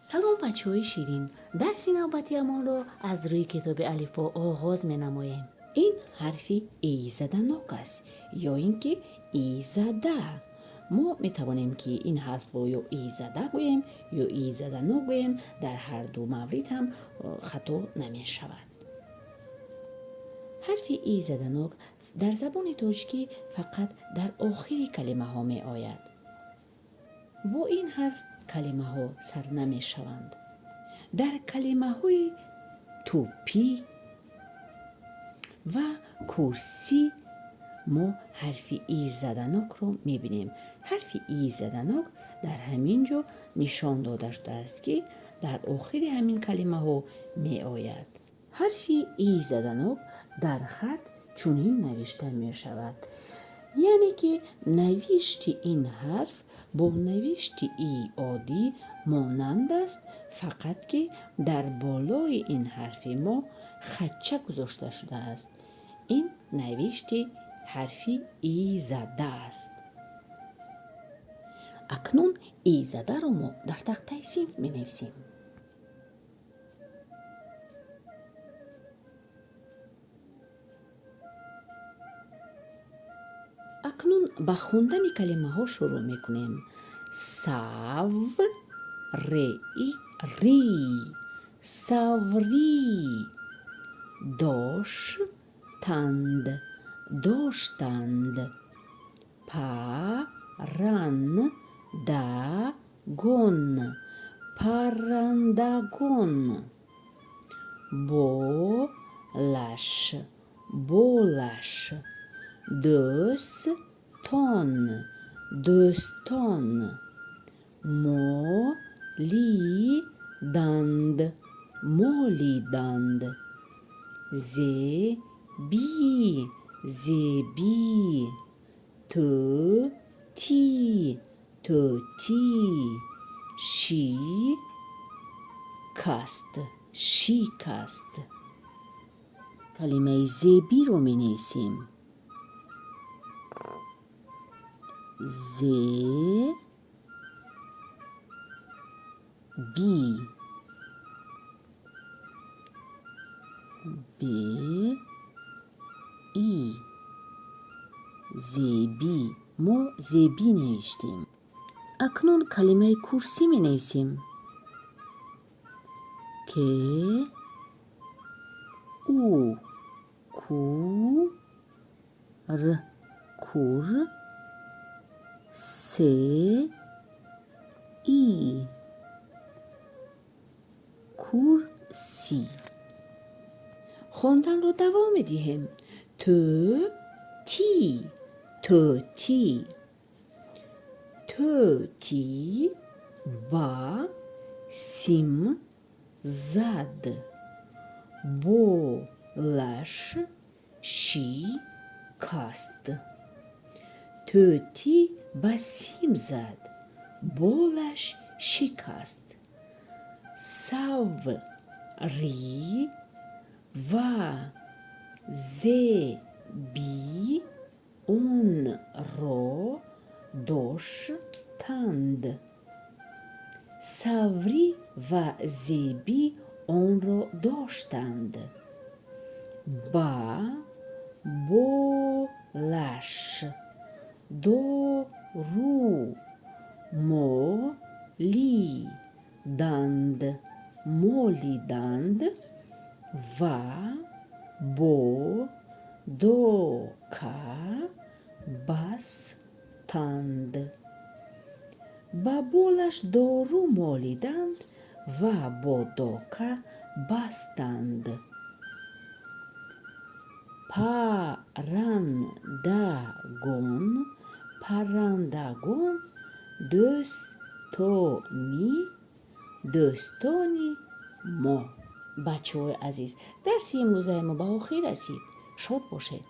Салом, бачаҳои ширин! Дарси навбатиамонро аз рӯи китоби Алифбо оғоз менамоем. Ин ҳарфи и заданок аст ё ин ки и зада. Мо метавонем, ки ин ҳарфро ё и зада гӯем, ё и заданок гӯем. Дар ҳар ду маврид ҳам хато намешавад. Ҳарфи и заданок дар забони тоҷикӣ фақат дар охири калимаҳо меояд. Бо ин ҳарф калимаҳо сар намешаванд. Дар калимаҳои тӯпӣ ва курсӣ мо ҳарфи и заданокро мебинем. Ҳарфи и заданок дар ҳамин ҷо нишон дода шудааст, ки дар охири ҳамин калимаҳо меояд. Ҳарфи и заданок дар хат чунин навишта мешавад, яъне ки навишти ин ҳарф бо навишти и оддӣ монанд аст, фақат ки дар болои ин ҳарфи мо хатча гузошта шудааст. Ин навишти ҳарфи и зада аст. Акнун и задаро мо дар тахтаи синф менависем. Акнун ба хондани калимаҳо шурӯъ мекунем. Сав, ре, и, ри, саврӣ. Дош, танд, доштанд. Па, ран, да, гон, паррандагон. Бо, лаш, болаш. Дӯстон, дӯстон. Мо, ли, данд, молиданд. Зе, би, зебӣ. Тӯ, ти, тӯтӣ. Ши, каст, шикаст. Калимаи зебиро менависем. Зе, би, б, и, зебӣ. Мо зебӣ навиштем. Акнун калимаи курсӣ менависем. К, у, ку, р, кур, се, и, курсӣ. Хонданро давом медиҳем. Тӯ, ти, тӯтӣ. Тӯтӣ ба сим зад, болаш шикаст. Тӯтӣ ба сим зад, болаш шикаст. Саврӣ ва зебӣ онро доштанд. Саврӣ ва зебӣ онро доштанд. Ба болаш дору молиданд, молиданд ва бо дока бастанд. Ба болаш дору молиданд ва бо дока бастанд. Паррандагон, паррандагон, дӯстони, дӯстони мо. Бачаҳои азиз, дарси имрӯзаи мо ба охир расид. Шод бошед.